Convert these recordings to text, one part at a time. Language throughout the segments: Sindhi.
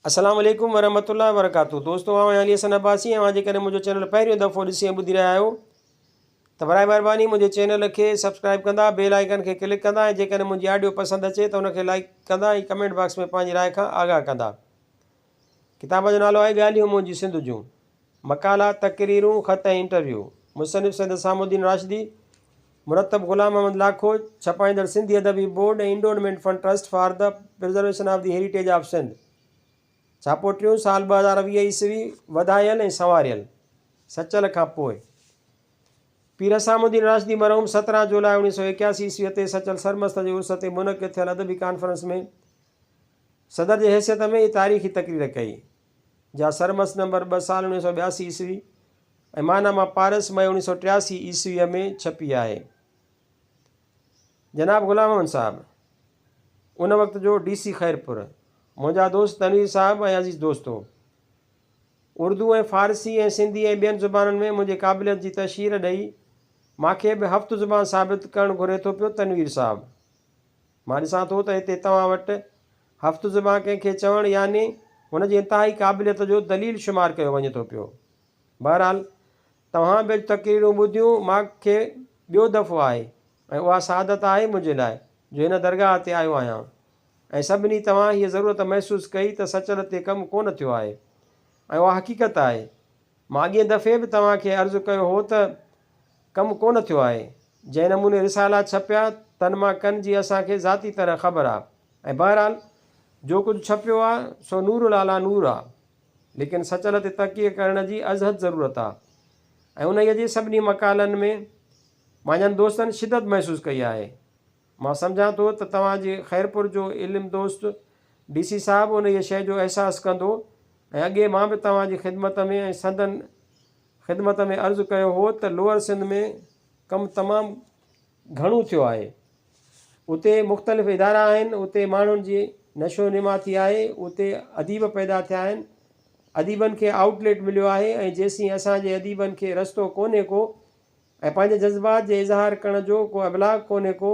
السلام عليڪم ورحمة الله وبرڪاته دوستو آئون آهيان علي حسن عباسي ۽ اوهان جيڪڏهن منهنجو چينل پهريون دفعو ڏسي ۽ ٻڌي رهيا آهيو ته برائي مهرباني منهنجي چينل کي سبسڪرائب ڪندا بيل آئيڪن کي ڪلڪ ڪندا ۽ جيڪڏهن منهنجي آڊيو پسند اچي ته ان کي لائڪ ڪندا ۽ ڪمينٽ باڪس ۾ پنهنجي راء کان آگاهه ڪندا. ڪتاب جو نالو آهي ڳالهيون منهنجي سنڌ جون مقالا، تقريرون، خط ۽ انٽرويو. مصنف سيد حسام الدين راشدي، مرتب غلام محمد لاکو، ڇپائيندڙ سنڌي ادبي board ۽ endowment fund trust for the preservation of the heritage of Sindh. ڇاپو ٽيون، سال 2020 عيسوي، وڌايل ۽ سنواريل. سچل کان پوء. پير حسام الدين راشدي مرحوم 17 جولاء 1981 عيسويء تي سچل سرمست جي عرس تي منعقد ٿيل ادبي ڪانفرنس ۾ صدر جي حيثيت ۾ هي تاريخي تقرير ڪئي. جا سرمست نمبر 2 سال 1982 عيسوي ۽ ماهنامه پارس مئي 1983 عيسويء ۾ ڇپي آهي. جناب غلام محمد صاحب، ان وقت جو ڊي سي خيرپور، منهنجا دوست تنوير صاحب ۽ عزيز دوستو! اردو ۽ فارسي ۽ سنڌي ۽ ٻين زبانن ۾ منهنجي قابليت جي تشهير ڏئي مان کي به هفت زبان ثابت ڪرڻ گهري ٿو پيو تنوير صاحب! مان ڏسان ٿو ته هتي توهان وٽ هفت زبان ڪنهن کي چوڻ يعني هن جي انتهائي قابليت جو دليل شمار ڪيو وڃي ٿو پيو. بهرحال توهان به اڄ تقريرون ٻڌيون مان کي ٻيو دفعو آهي ۽ اها سعادت آهي منهنجي لاء جو هن درگاهه تي آيو آهيان ۽ سڀني توهان هيء ضرورت محسوس ڪئي ته سچل تي ڪم ڪونه ٿيو آهي ۽ اها حقيقت آهي مان اڳئين دفعي به توهان کي عرض ڪيو هو ته ڪم ڪونه ٿيو آهي. جنهن نموني رسالا ڇپيا، تن مان ڪن جي اسان کي ذاتي طرح خبر آ ۽ بهرحال جو ڪجهه ڇپيو آ، سو نور العليٰ نور آ. ليڪن سچل تي تحقيق ڪرڻ جي ازحد ضرورت آ ۽ انهيء جي سڀني مقالن ۾ مانجهن دوستن شدت محسوس ڪئي آهي. مان سمجهان ٿو ته توهان جي خيرپور جو علم دوست ڊي سي صاحب انهيء شيء جو احساس ڪندو ۽ اڳي مان به توهان جي خدمت ۾ ۽ سندن خدمت ۾ عرض ڪيو هو ته لوئر سنڌ ۾ ڪم تمام گهڻو ٿيو آهي. اتي مختلف ادارا آهن، اتي ماڻهن جي نشو نما ٿي آهي، اتي اديب پيدا ٿيا آهن، اديبن کي آئوٽ ليٽ مليو آهي ۽ جيسين اسان جي اديبن کي رستو ڪونهي ڪو ۽ پنهنجي جذبات جي اظهار ڪرڻ جو ڪو ابلاغ ڪونهي ڪو،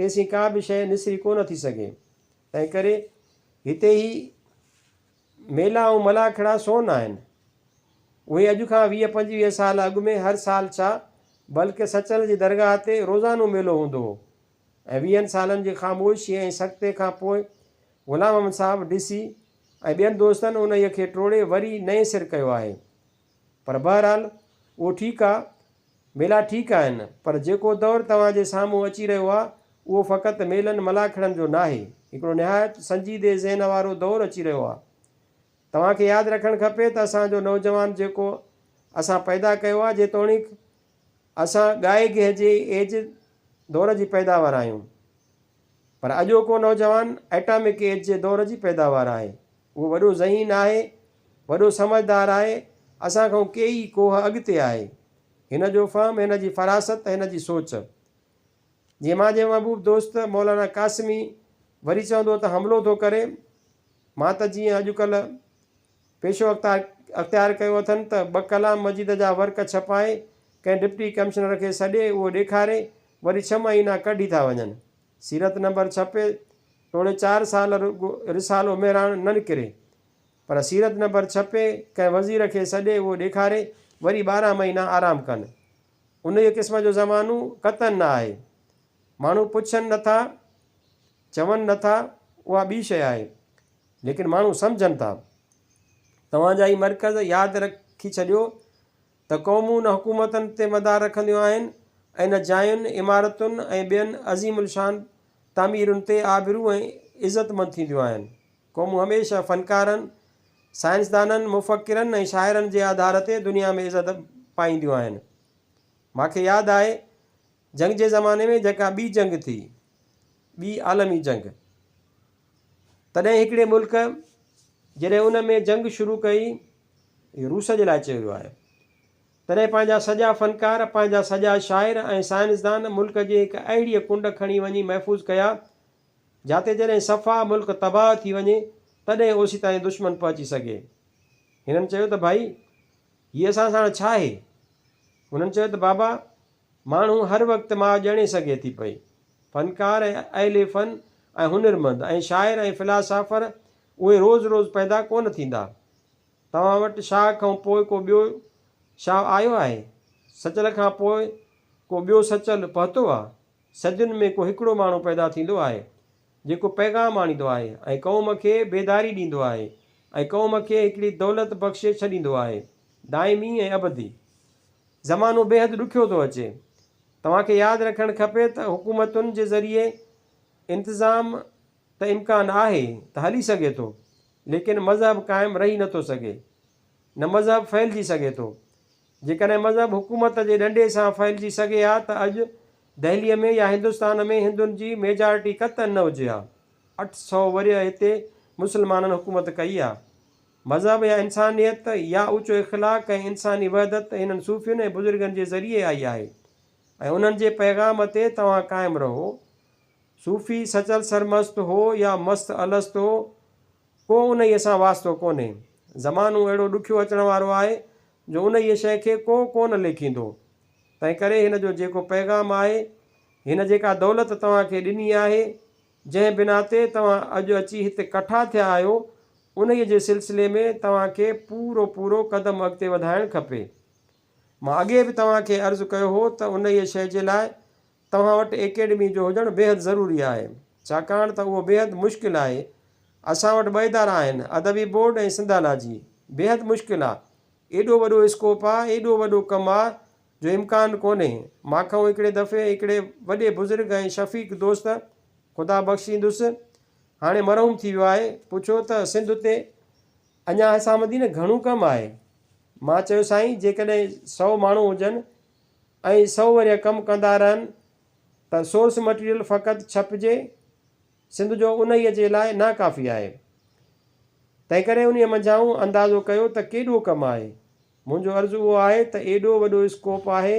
تيسين ڪا به شيء نسري ڪونه ٿي سگهي. تنهنڪري هتي هي ميلا ۽ ملاکڙا سون آهن. اهي اڄ کان 20 25 سال اڳ ۾ هر سال ڇا بلڪه سچل جي درگاهه تي روزانو ميلو هوندو هو ۽ ويهن سالن جي خاموشيء ۽ سڪتي کان پوء غلام محمد صاحب ڊي سي ۽ ٻين دوستن انهيء کي ٽوڙي وري نئين سر ڪيو آهي. پر بهرحال اهو ٺيڪ آ، ميلا ٺيڪ آهن، پر جيڪو دور توهان جي سامهون اچي رهيو آ، اهو فقط ميلن ملاکڙن جو ناهي، هڪڙو نهايت سنجيدي ذهن وارو دور اچي رهيو آ. توهان کي ياد رکڻ کپي ته اسان جو نوجوان جيڪو اسان پيدا ڪيو آ، جيتوڻيڪ اسان ڳائي گيهه جي ايج دور جي پيداوار آهيون، پر اڄوڪو نوجوان ائٽامڪ ايج جي دور جي پيداوار آهي. اهو وڏو ذهين آهي، وڏو سمجهدار آهي، اسان کان ڪيئي ڪوهه اڳتي آهي. هن جو فهم، هن جي فراست، هن جي سوچ. جيئن مان جي محبوب دوست مولانا قاسمي وري چوندو ته حملو ٿو ڪري، مان ته جيئن اڄڪلهه پيشو اختيار ڪيو اٿن ته ٻه ڪلام مجيد جا ورق ڇپائي ڪنهن ڊپٽي ڪمشنر کي سڏي اهو ڏيکاري وري ڇهه مهينا ڪڍي ٿا وڃن. سيرت نمبر ڇپي توڙي چار سال رڳو رسالو مهراڻ نه نڪري، پر سيرت نمبر ڇپي، ڪنهن وزير کي سڏي اهو ڏيکاري، وري 12 مهينا آرام ڪن. انهيء قسم جو زمانو قطعاً نه آهي. ماڻهو پڇن نه ٿا، چون نه ٿا، اها ٻي شيء آهي، ليڪن ماڻهو سمجهن ٿا. توهان جا هي مرڪز ياد رکي ڇڏيو ته قومون نه حڪومتن تي مدار رکنديون آهن ۽ نه جاين، عمارتن ۽ ٻين عظيم الشان تعميرن تي آبرو ۽ عزتمند ٿينديون آهن. قومون هميشه فنڪارن، سائنسدانن، مفڪرن ۽ شاعرن جي آڌار تي دنيا ۾ عزت پائينديون آهن. مان کي ياد آهي جنگ جي زماني ۾ جيڪا ٻي جنگ ٿي، ٻي عالمي جنگ، تڏهن هڪڙي ملڪ جڏهن ان ۾ جنگ شروع ڪئي، اهو روس جي لاء چيو ويو آهي، تڏهن پنهنجا سڄا فنڪار، پنهنجا سڄا شاعر ۽ سائنسدان ملڪ جي هڪ اهڙيء ڪنڊ کڻي وڃي محفوظ ڪيا، جاتي جڏهن صفا ملڪ تباهه ٿي وڃي، تڏهن اوسيتائين دشمن پهچي سگهي. هنن چيو ته ڀائي، هي اسان ساڻ ڇا آهي؟ هنن چيو ته بابا، ماڻهو هر وقت ماء ڄڻي سگهي ٿي پئي. فنڪار ۽ اهل فن ۽ هنرمند ۽ شاعر ۽ فلاسافر اهي روز روز پيدا ڪونه ٿيندا. توهان وٽ شاهه کان پوء ڪو ٻيو شاهه آيو آهي؟ سچل کان پوء ڪو ٻيو سچل پهتو آ؟ صدين ۾ ڪو هڪڙو ماڻهو پيدا ٿيندو آهي، جيڪو پيغام آڻيندو آهي ۽ قوم کي بيداري ڏيندو آهي ۽ قوم کي هڪڙي دولت بخشي ڇڏيندو آهي، دائمي ۽ ابدي. زمانو بيحد ڏکيو ٿو اچي. توهان کي ياد رکڻ کپي ته حڪومتن جي ذريعي انتظام ته امڪان آهي ته هلي سگهي ٿو، ليڪن مذهب قائم رهي نٿو سگهي، نه مذهب ڦهلجي سگهي ٿو. جيڪڏهن مذهب حڪومت جي ڏنڊي سان ڦهلجي سگهي ها ته اڄ دهليء ۾ يا هندستان ۾ هندن جي ميجارٽي قطعاً نه هجي ها. 800 ورهيه هتي مسلمانن حڪومت ڪئي آ. مذهب يا انسانيت يا اوچو اخلاق ۽ انساني وحدت هنن صوفين ۽ بزرگن جي ذريعي آئي آهي ۽ انهن جي پيغام تي توهان قائم رهو. صوفي سچل سرمست هو يا مست الست هو، ڪو انهيء سان واسطو ڪونهي. زمانو اهڙو ڏکيو اچڻ وارو آهي جو انهيء شيء کي ڪو ڪونه ليکيندو. تنهنڪري هن جو جيڪو پيغام آهي، هن جيڪا دولت توهان کي ڏني آهي، جنهن بنا تي توهان اڄ اچي هت ڪٺا ٿيا آهيو، انهيء جي سلسلي ۾ توهان کي پورو پورو قدم اڳتي وڌائڻ کپي. مان اڳي به توهان کي عرض ڪيو هو ته انهيء شيء جي لاء توهان وٽ ايڪيڊمي جو هجڻ بيحد ضروري آهي، ڇاڪاڻ ته اهو بيحد مشڪل آهي. اسان وٽ ٻه ادارا آهن، ادبي بورڊ ۽ سنڌالاجي. بيحد مشڪل آ. ايڏو وڏو اسڪوپ آ، ايڏو وڏو ڪم آ، جو امڪان ڪونهي. ماکئون هڪڙي دفعي هڪڙي وڏي بزرگ ۽ شفيق دوست، خدا بخشيندس، هاڻي مرحوم ٿي ويو آهي، پڇيو ته سنڌ تي اڃا حسام الدين گهڻو ڪم آهي؟ مان چيو سائين جيڪڏهن سئو ماڻهو هجن ۽ سئو ورهيه ڪم ڪندا رهن ته سورس مٽيريل فقط ڇپجي سنڌ جو انهيء جي لاء ناڪافي آهي. تنهنڪري انهيء منجهائون اندازو ڪيو ته ڪيڏو ڪم آهي. منهنجو عرض اهو آهي ته ايڏو وڏو اسڪوپ آهي،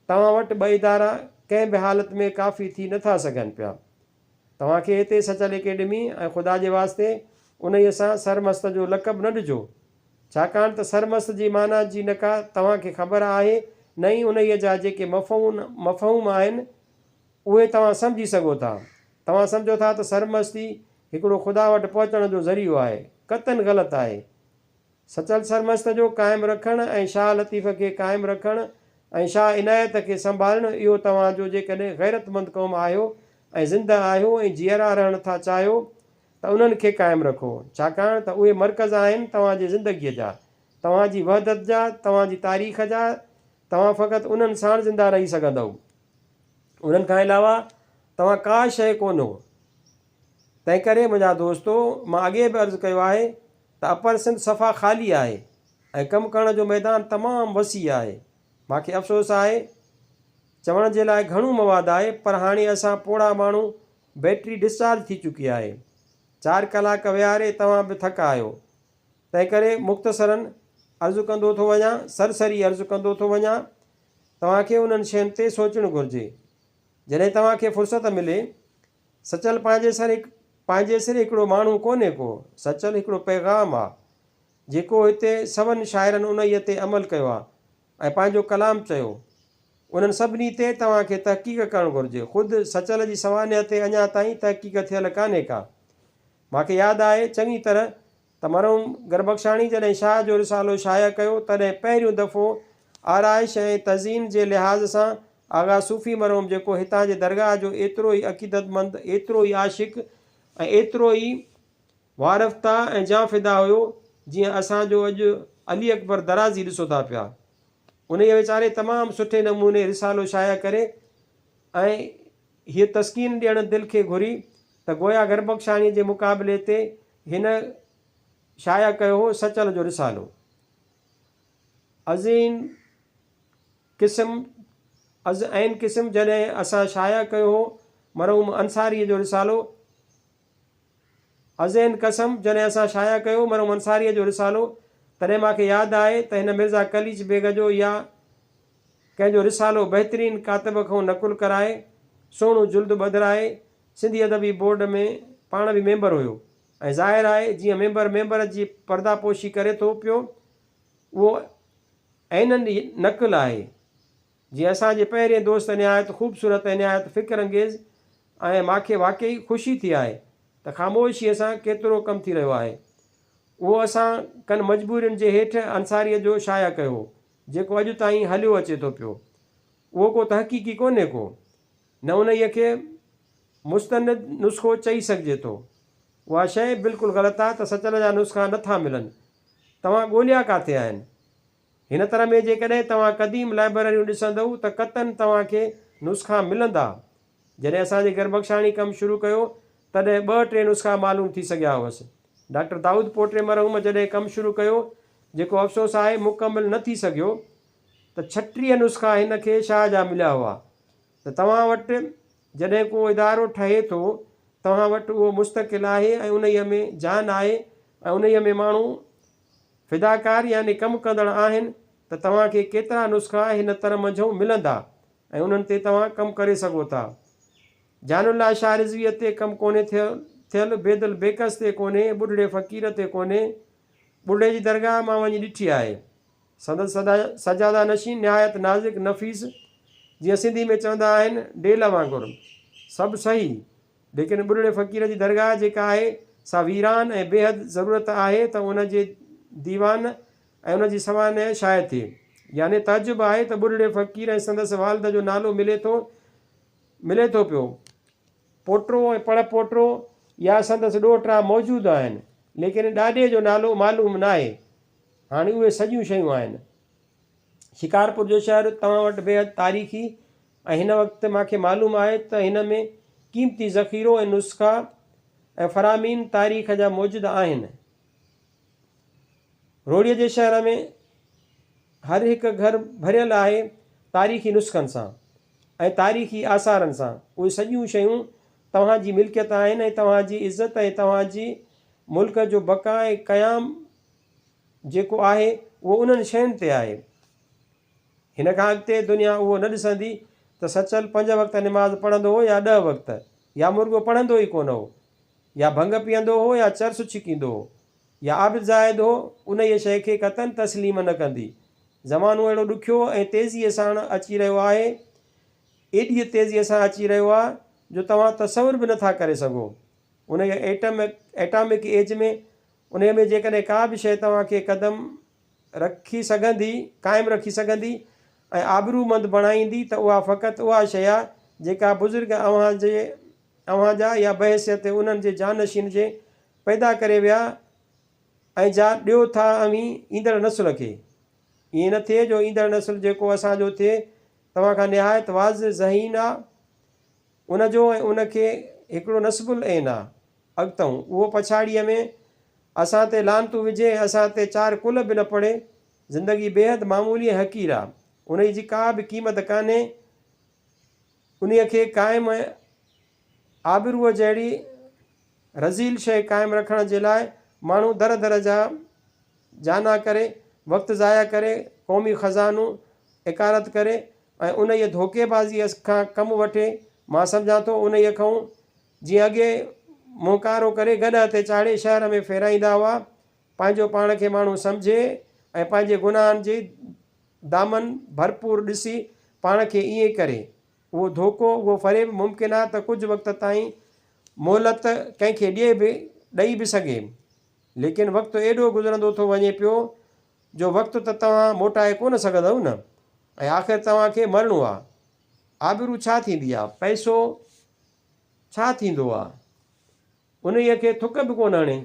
توهان وٽ ٻه ادارا ڪنهن به حالت ۾ ڪافي ٿي نه ٿا سگهن پيا. توهان کي هتي سچل اڪيڊمي ۽ خدا جي واسطي انهيء سان سرمست جو لقب نه ڏجو. ڇاڪاڻ ته سرمست جي معنيٰ جي نه ڪا توهان کي خبر آهي نه ئي انهيء جا جيڪي مفهوم آهن اهي توهان سمجهي سگهو ٿا. توهان سمجهو ٿا ته سرمستي هڪڙو خدا وٽ پهچڻ جو ذريعو آهي. قطعاً غلط آهي. سچل سرمست جو قائم رکڻ ۽ شاهه لطيف کي قائم رکڻ ۽ شاهه عنايت کي سنڀالڻ اهو توهان جو جيڪڏهن غيرتمند قوم آهيو ۽ زنده آهيو ۽ جيئرا رهڻ ٿا چاهيو ته انهن کي قائم رکو ڇاڪاڻ ته اهي مرڪز آهن توهان جي زندگيء جا توهان جي وحدت جا توهان جي تاريخ جا توهان فقط انهن ساڻ زنده رهي سگهندؤ انهن کان علاوه توهان ڪا شيء ڪونهو تنهنڪري منهنجا دوستو مان اڳي به عرض ڪيو آهي ته اپر سنڌ صفا خالي آهي ۽ ڪم ڪرڻ جو ميدان تمام وسيع آهي. مان کي افسوس آهي چوڻ جي لاء گهڻو مواد آهي پر هاڻي اسان پوڙها ماڻهو بيٽري ڊسچارج ٿي چڪي آهي. چار ڪلاڪ ويهاري توهان به ٿڪ آهيو. تنهنڪري مختصراً عرض ڪندو ٿو وڃان، سرسري عرض ڪندو ٿو وڃان، توهان کي انهن شين تي سوچڻ گهرجي. جڏهن توهان کي فرصت ملي. سچل پنهنجي سر هڪ پنهنجي سر هڪڙو ماڻهو ڪونهي ڪو. سچل هڪڙو پيغام آ، جيڪو هتي سون شاعرن انهيء تي عمل ڪيو آ ۽ پنهنجو ڪلام چيو. انهن سڀني تي توهان کي تحقيق ڪرڻ گهرجي. خود سچل جي سوانح تي اڃا تائين تحقيق ٿيل ڪانهي ڪا. مان کي ياد آهي چڱي طرح ته مرحوم گربخشاڻي جڏهن شاهه جو رسالو شايع ڪيو، تڏهن پهريون دفعو آرائش ۽ تزئين جي لحاظ سان آغا صوفي مرحوم جيڪو هتان جي درگاهه جو ايترو ئي عقيدتمند، ايترو ئي عاشق ۽ ايترو ئي وارفته ۽ جان فدا هيو، جيئن اسان جو اڄ علي اڪبر درازي ڏسو ٿا پيا. انهيء ويچاري تمام سٺي نموني رسالو شايع ڪري ۽ هيء تسڪين ڏيڻ دل کي گهري ته گويا گربخشاڻيء جي مقابلي تي هن شايع ڪيو هو سچل جو رسالو. ازين قسم از عين قسم جڏهن اسان شايع ڪيو هو مرحوم انصاريء جو رسالو ازين قسم جڏهن اسان شايع ڪيو مرحوم انصاريء جو رسالو تڏهن مان کي ياد آهي ته هن مرزا قليچ بيگ جو يا ڪنهن جو رسالو بهترين ڪاتب کان نقل ڪرائي سهڻو جلد ٻڌرائي سنڌي ادبي بورڊ ۾ پاڻ به ميمبر هيو ۽ ظاهر آهي جيئن ميمبر ميمبر جي پرده پوشي ڪري ٿو پيو اهو عيناً نقل آهي جيئن اسان جي پهرين دوست نهايت خوبصورت ۽ نهايت فڪر انگيز ۽ ماکي واقعي خوشي ٿي آهي ته خاموشيء سان ڪيترو ڪم ٿي رهيو آهي. اهو اسان ڪن مجبورين جي هيٺ انصاريء جو شايع ڪيو هو، جيڪو اڄ تائين هليو اچي ٿو پيو. اهو ڪو تحقيقي ڪونهي ڪو، نه انهيء کي مستند نسخو چئي سگهجي ٿو. اها شيء بلڪل غلط آهي ته سچل جا نسخا نه ٿا ملن. توهان ڳوليا ڪاٿي آهن؟ هن طرح ۾ جيڪڏهن توهان قديم لائبرريون ڏسندؤ ته قطعاً توهان کي نسخا ملندا. جڏهن اسان جي گربخشاڻي ڪم شروع ڪيو، تڏهن ٻه ٽي نسخا معلوم ٿي سگهيا هئس. ڊاڪٽر دائود پوٽي مرحوم جڏهن ڪم شروع ڪيو، جيڪو افسوس آهي مڪمل نه ٿي سگهيو، ته 36 نسخا هن کي شاهه جا مليا هئا. ته توهان وٽ جڏهن ڪو ادارو ٺهي ٿو، توهان وٽ اهو مستقل آهي ۽ انهيء ۾ جان آهي ۽ انهيء ۾ ماڻهو فداڪار يعني ڪم ڪندڙ آهن ته توهان کي ڪيترا نسخا هن تر منجهئون ملندا ۽ انهن تي توهان ڪم ڪري سگهو ٿا. جان الله شاهه رضويء تي ڪم ڪونهي ٿيل، بيدل بيڪس تي ڪونهي، ٻڍڙي فقير تي ڪونهي. ٻڍڙي جي درگاهه مان وڃي ڏٺي آهي. سندس سجاده نشين نهايت نازڪ نفيس، جيئن سنڌي ۾ چوندا آهن ڊيل وانگر. سڀ صحيح، ليڪن ٻڍڙي فقير جي درگاهه جيڪا آهي سا ويران ۽ بيحد ضرورت آهي ته ان جي ديوان ۽ ان جي سوانح شايع ٿئي. يعني تعجب آهي ته ٻڍڙي فقير ۽ سندس والد جو نالو ملي ٿو ملي ٿو پيو. پوٽو ۽ پڙ پوٽو يا سندس ڏوهٽا موجود آهن، ليڪن ڏاڏي جو نالو معلوم ناهي. هاڻي اهي سڄيون شيون آهن. شڪارپور جو شهر توهان وٽ بيحد تاريخي ۽ هن وقت مان کي معلوم آهي ته هن ۾ قيمتي ذخيرو ۽ نسخا ۽ فرامين تاريخ جا موجود آهن. روهڙيء جي شهر ۾ هر هڪ گهر ڀريل آهي تاريخي نسخن سان ۽ تاريخي آثارن سان. اهي سڄيون شيون توهان جي ملڪيت آهن ۽ توهان جي عزت ۽ توهان جي ملڪ جو بقا ۽ قيام جيڪو آهي اهو انهن شين تي آهي. هن کان اڳتي دنيا اهو نه ڏسندي ته سچل پنج وقت نماز پڙهندو هو يا ڏهه وقت يا مرڳو پڙهندو ئي ڪونه هو يا ڀنگ پيئندو هو يا چرس ڇڪيندو هو يا عابد زاهد هو، انهيء شيء کي قطعاً تسليم نه ڪندي. زمانو اهڙو ڏکيو ۽ تيزيء ساڻ اچي رهيو آهي، ايڏيء تيزيء سان اچي رهيو آهي جو توهان تصور به نٿا ڪري سگهو. انهيء ايٽم، Atomic Age، ۾ انهيء ۾ جيڪڏهن ڪا به شيء توهان کي قدم رکي سگهندي، قائم رکي سگهندي ۽ آبرومند بڻائيندي ته اها فقط اها شيء آهي جيڪا بزرگ اوهان جي، اوهان جا يا بحيثيت انهن جي جانشين جي پيدا ڪري ويا ۽ جا ڏيو ٿا اوهين ايندڙ نسل کي. ائين نه ٿئي جو ايندڙ نسل جيڪو اسان جو ٿئي توهان کان نهايت واضح ذهين آ، ان جو ۽ ان کي هڪڙو نصب العين آ، اڳتئون اهو پڇاڙيء ۾ اسان تي لعنتون وجهي ۽ اسان تي چار قل به نه پڙهي. زندگي بيحد معمولي ۽ حقير آ. انهيء جي ڪا به قيمت ڪانهي. انهيء کي قائم ۽ آبروء جهڙي رذيل شيء قائم رکڻ جي لاء ماڻهو در در جا جانا ڪري، وقت ضايع ڪري، قومي خزانو اڪارت ڪري ۽ انهيء ڌوڪيبازيء کان ڪم وٺي، مان سمجهان ٿو انهيء کئون جيئن اڳي منهن ڪارو ڪري گڏهه تي چاڙهي شهر ۾ ڦيرائيندا هئا، پنهنجو پاڻ کي ماڻهو سمجهي ۽ پنهنجي گناهن جي دامن ڀرپور ڏسي پاڻ کي ائين ڪري. اهو ڌوڪو، اهو فريب ممڪن آهي ته ڪجهه وقت تائين مهلت ڪنهن کي ڏئي به ڏئي به سگهي، ليڪن وقت ايڏو گذرندو ٿو وڃي پيو جو وقت ته توهان موٽائي ڪونه سگهندؤ نه ۽ آخر توهان کي مرڻو آ. آبرو ڇا ٿيندي آ؟ پئسو ڇا ٿيندو آ؟ انهيء کي ٿڪ به ڪونه هڻي.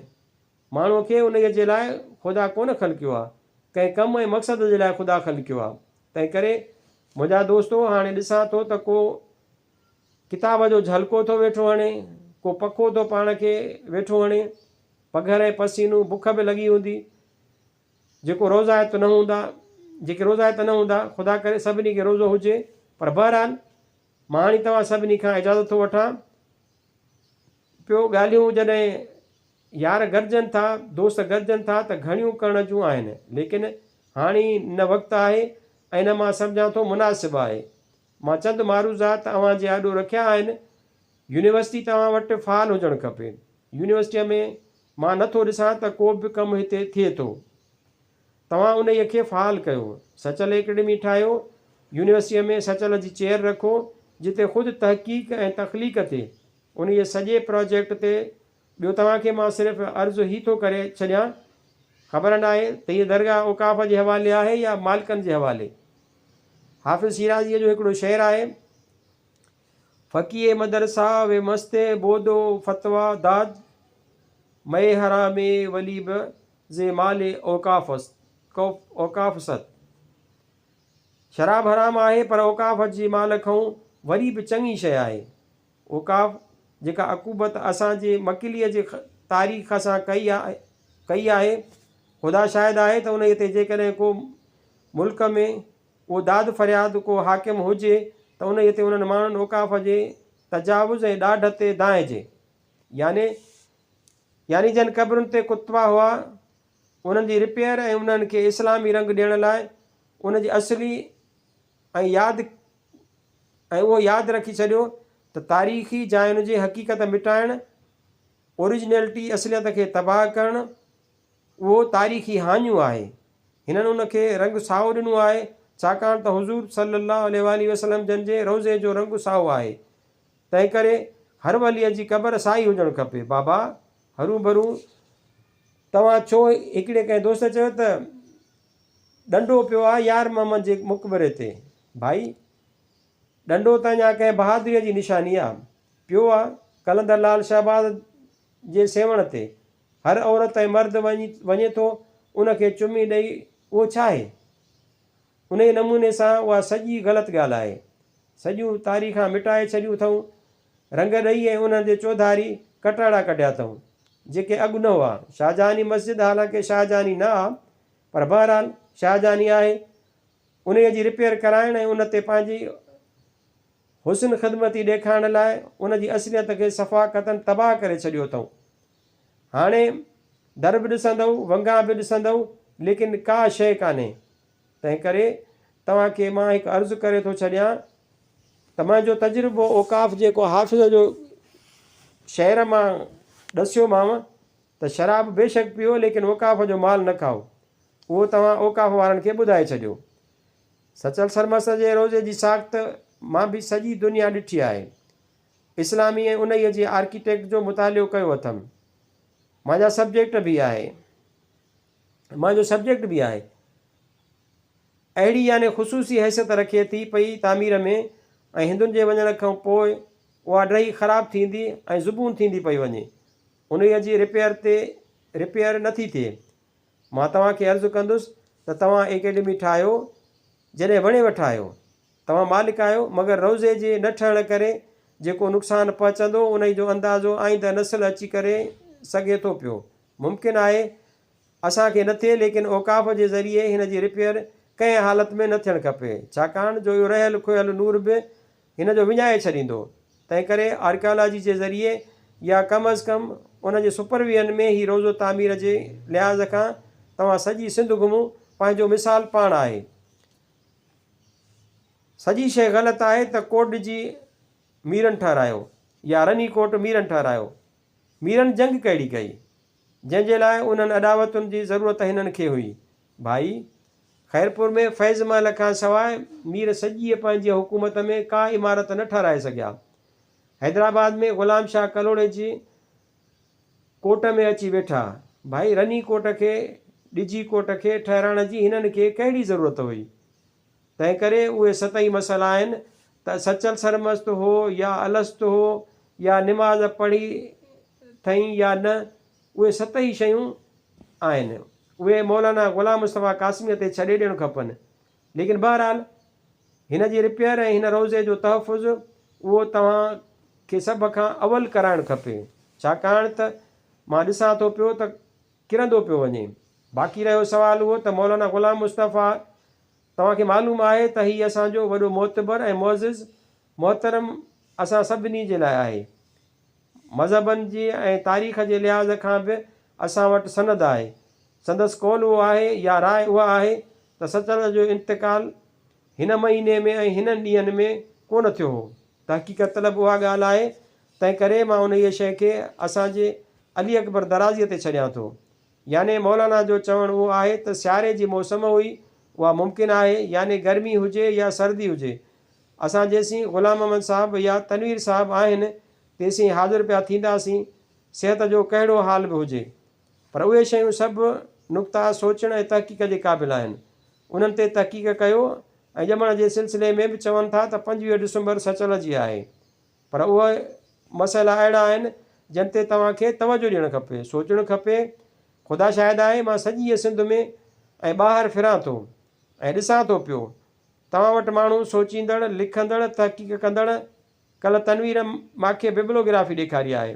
ماڻهوء کي انهيء جي لاء خدا ڪونه خلقيو آ. ڪنهن ڪم ۽ مقصد جي لاء خدا خلقيو آ. تنهنڪري منهنجا دوستو هاڻي ڏسان ٿو ته ڪو ڪتاب جو جهلڪو ٿو ويٺو هڻي، ڪو پکو ٿو پاڻ کي ويٺو هڻي. پگهر ۽ پسينو، بک به لڳي هوندي. جيڪو روزائت نه هوندا، جيڪي روزائت نه هوندا، خدا ڪري سڀني کي روزو هجي، پر بهرحال مان هاڻي توهان سڀني کان اجازت ٿو وٺان. پيو ڳالهيون جڏهن يار گڏجن ٿا، دوست گڏجن ٿا ته گهڻيون ڪرڻ جون آهن، ليڪن هاڻي نه وقت آهي ۽ نه مان سمجهان ٿو مناسب آهي. مان چند معروضات اوهان جي آڏو رکيا آهن. يونيورسٽي توهان وٽ فعال هجڻ کپي. يونيورسٽيء ۾ مان نه ٿو ڏسان ته ڪو به ڪم هتي ٿئي ٿو. توهان انهيء کي فعال ڪيو. سچل ايڪڊمي ٺاهيو. يونيورسٽيء ۾ سچل جي چيئر رکو، جتي خود تحقيق ۽ تخليق ٿئي. انهيء سڄي پراجيڪٽ تي ٻيو توهان کي مان صرف عرض هي ٿو ڪري ڇڏيان، خبر ناهي ته هيء درگاهه اوقاف جي حوالي آهي يا مالڪن جي حوالي. حافظ شيرازيء جو هڪڙو شعر آهي. فقيه مدرسه و مست بود و فتويٰ داد، مئي حرامي ولي به ز مال اوقاف است، اوقاف ست. شراب حرام آهي پر اوقاف جي مال کئون وري به چڱي شيء آهي. اوقاف جيڪا عقوبت اسان جي مڪليء جي تاريخ سان ڪئي آهي، خدا شاهد آهي ته انهيء تي جيڪڏهن ڪو ملڪ ۾ اهو داد فرياد ڪو حاڪم هجي ته انهيء تي انهن ماڻهن اوقاف جي تجاوز ۽ ڏاڍ تي دانهجي. يعني يعني جن قبرن تي ڪتبا هئا، انهن جي رپيئر ۽ انهن کي اسلامي رنگ ڏيڻ لاء ان جي اصلي ۽ ياد ۽ اهو ياد رکي ڇڏيو ته تاريخي جاين جي حقيقت مٽائڻ، اوريجنلٽي اصليت کي تباهه ڪرڻ، اهو تاريخي هاڃو آهي. هنن ان کي رنگ سائو ڏنو آهي، ڇاڪاڻ ته حضور صلّي اللّٰه عليه واٰله وسلّم جن جي روضي جو رنگ سائو آهي، تنهنڪري هر وليء جي قبر سائي هجڻ کپي. بابا! هرون ڀرون توهان ڇو هڪڙي ڪنهن دوست چيو ته ڏنڊو پيو آ يار محمد جي مقبري تي. ڀائي! ڏنڊو ته اڃا ڪنهن بهادريء جي نشاني آ. پيو آ قلندر لعل شهباز جي سيوهڻ تي. هر عورت ۽ مرد وڃي ٿو ان کي چمي ڏئي اهو ڇا آهي؟ انهيء نموني سان اها سڄي غلط ڳالهه آهي. سڄيون تاريخان مٽائي ڇڏيون اٿئون. رنگ ڏئي ۽ انهن جي چوڌاري ڪٽهڙا ڪڍيا اٿئون، جيڪي اڳ نه هئا. شاهجهاني مسجد حالانڪه شاهجهاني نه آ، پر بهرحال شاهجهاني آهي. انهيء جي رپيئر ڪرائڻ ۽ ان تي پنهنجي حسن خدمتي ڏيکارڻ لاء ان جي اصليت کي صفا قطعاً تباهه ڪري ڇڏيو اٿئون. هاڻي در به ڏسندؤ، ونگان به ڏسندؤ، ليڪن ڪا شيء ڪانهي. تنهنڪري توهان کي مان هڪ عرض ڪري ٿو ڇڏيان ته منهنجو تجربو اوقاف جيڪو حافظ جو شعر مان ڏسيومانو ته شراب بيشڪ پيئو ليڪن اوقاف جو مال نه کائو، اهو توهان اوقاف وارن کي ٻڌائي ڇڏيو. سچل سرمست جي روضي جي ساخت مان به سڄي دنيا ڏٺي آهي. اسلامي ۽ انهيء جي آرڪيٽيڪٽ جو مطالعو ڪيو اٿم. مانجا سبجيڪٽ به آهي. مانجو سبجيڪٽ به آهي. اهڙي يعني خصوصي حيثيت رکي ٿي پئي تعمير ۾ ۽ هندن جي وڃڻ کان پوء اها ڊهي خراب ٿيندي ۽ زبون ٿيندي پئي وڃي. انهيء جي رپيئر تي رپيئر نٿي ٿئي. مان توهان کي عرض ڪندس ته توهان ايڪيڊمي ٺاهيو، جڏهن وڻيو ٺاهيو. توهان مالڪ آهيو، مگر روضي جي نه ٺهڻ ڪري جيڪو نقصان پهچندو، انهي جو اندازو آئنده نسل اچي ڪري سگهي ٿو پيو. ممڪن آهي اسان کي نه ٿئي، ليڪن اوقاف جي ذريعي هن جي رپيئر ڪنهن حالت ۾ نه ٿيڻ کپي، ڇاڪاڻ جو اهو رهيل کهيل نور به هن جو وڃائي ڇڏيندو. تنهنڪري آرڪيالاجي جي ذريعي يا ڪم از ڪم ان جي سپرويزن ۾ هي روضو تعمير جي لحاظ کان توهان سڄي سنڌ گهمو، پنهنجو مثال پاڻ آهي. سڄي شيء غلط آهي ته ڪوٽ ڏجي ميرن ٺهرايو يا رني ڪوٽ ميرن ٺهرايو. ميرن جنگ ڪهڙي ڪئي؟ جنهن جي لاء انهن اڏاوتن جي ضرورت هنن کي هئي. ڀائي! خيرپور ۾ فيض محل کان سواء مير سڄيء پنهنجيء حڪومت ۾ ڪا عمارت نه ٺهرائي سگهيا. حيدرآباد ۾ غلام شاهه ڪلهوڙي جي ڪوٽ ۾ اچي ويٺا. ڀائي رني ڪوٽ کي، ڏجي ڪوٽ کي ٺهرائڻ جي هنن کي ڪهڙي ضرورت هئي؟ تنهنڪري اهي سطحي مسئلا آهن ته سچل سرمست هو يا الست هو يا نماز پڙهي ٿئين يا نه، اهي سطحي شيون آهن. اهي مولانا غلام مصطفيٰ قاسميء تي ڇڏي ڏيڻ کپن. ليڪن بهرحال هن جي رپيئر ۽ هن روضي جو تحفظ اهو توهان کي سڀ کان اول ڪرائڻ کپي. ڇاڪاڻ ته مان ڏسان ٿو پيو ته ڪرندو پيو وڃي. باقي رهيو سوال اهو ته مولانا غلام مصطفيٰ توهان کي معلوم آهي ته هي اسان جو وڏو معتبر ۽ معزز محترم اسان سڀني جي لاء آهي. مذهبن جي ۽ تاريخ جي لحاظ کان به اسان وٽ سند آهي. سندس قول اهو آهي يا راء اها آهي ته سچل جو انتقال هن مهيني ۾ ۽ هنن ڏينهن ۾ ڪونه ٿيو هو. تحقيق طلب اها ڳالهه آهي، تنهنڪري مان انهيء شيء کي اسان جي علي اڪبر درازيء تي ڇڏيان ٿو. يعني مولانا جو چوڻ اهو آهي ته سياري جي موسم هئي، اها ممڪن آهي، يعني گرمي هجي يا سردي هجي، اسان جيسين غلام محمد صاحب يا تنوير صاحب آهن، تيسين حاضر پيا ٿينداسين. صحت جو ڪهڙو حال به هجي. پر اهي شيون سڀ نقطا سوچڻ ۽ تحقيق جي قابل آهن. انهن تي تحقيق ڪيو ۽ ڄمڻ جي سلسلي ۾ به چون ٿا ته 25 ڊسمبر سچل جي آهي. پر اهي مسئلا اهڙا آهن جن تي توهان کي توجهه ڏيڻ کپي، سوچڻ کپي. خدا شاهد آهي مان سڄيء سنڌ ۾ ۽ ٻاهر ڦران ٿو ۽ ڏسان ٿو پيو. توهان وٽ ماڻهو سوچيندڙ، لکندڙ، تحقيق ڪندڙ، ڪلهه تنوير ماکي ببلوگرافي ڏيکاري آهي،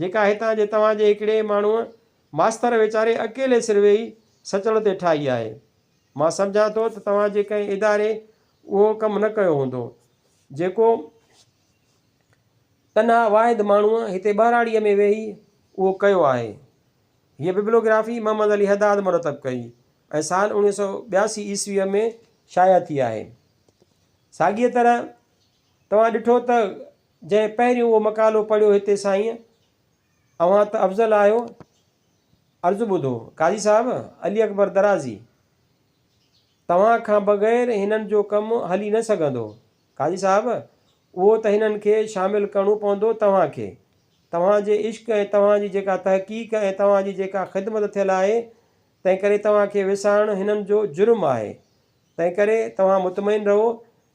جيڪا هتان جي توهان جي هڪڙي ماڻهوء ماستر ويچاري اڪيلي سر ويهي سچل تي ٺاهي آهي. مان سمجهان ٿو ته توهان جي ڪنهن اداري اهو ڪم نه ڪيو هوندو، جيڪو تنها واحد ماڻهوء هتي ٻهراڙيء ۾ ويهي اهو ڪيو آهي. هيء ببلوگرافي محمد علي حداد مرتب ڪئي ۽ سال 1982 عيسويء ۾ شايع ٿي آهي. ساڳيء طرح توهان ڏٺو ته جنهن پهريون اهو مقالو پڙهيو هتي سائين اوهان ته افضل آهيو. عرض ٻڌو قاضي صاحب علي اڪبر درازي توهان کان بغير هنن جو ڪم هلي نه سگهندو. قاضي صاحب اهو ته هنن کي شامل ڪرڻو پوندو توهان کي. توهان جي عشق ۽ توهان جي جيڪا تحقيق ۽ توهان جي جيڪا خدمت ٿيل آهي تنهنڪري توهان کي وسارڻ هنن جو جرم آهي. تنهنڪري توهان مطمئن رهو،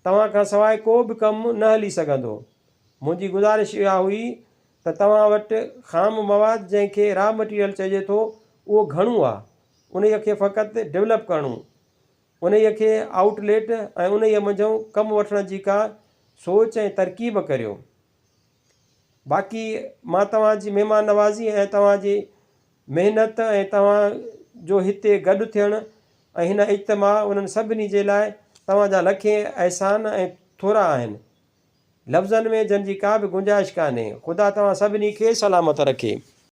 توهان کان سواء ڪو به ڪم نه هلي سگهندو. منهنجي گذارش اها هئي ته توهان وٽ خام مواد جنهن کي را مٽيريل چئجي ٿو، اهو گهڻو آ، انهيء کي فقط ڊولپ ڪرڻو، انهيء کي آئوٽ ليٽ ۽ انهيء منجهئون ڪم وٺڻ جي ڪا سوچ ۽ ترڪيب ڪريو. باقي مان توهان جي مهمان نوازي ۽ توهان جي محنت ۽ توهان جو هتي گڏ ٿيڻ ۽ هن اجتماع انهن سڀني جي لاء توهان جا لکين احسان ۽ ٿورا آهن. لفظن ۾ جن جي ڪا به گنجائش ڪانهي. خدا توهان سڀني کي سلامت رکي.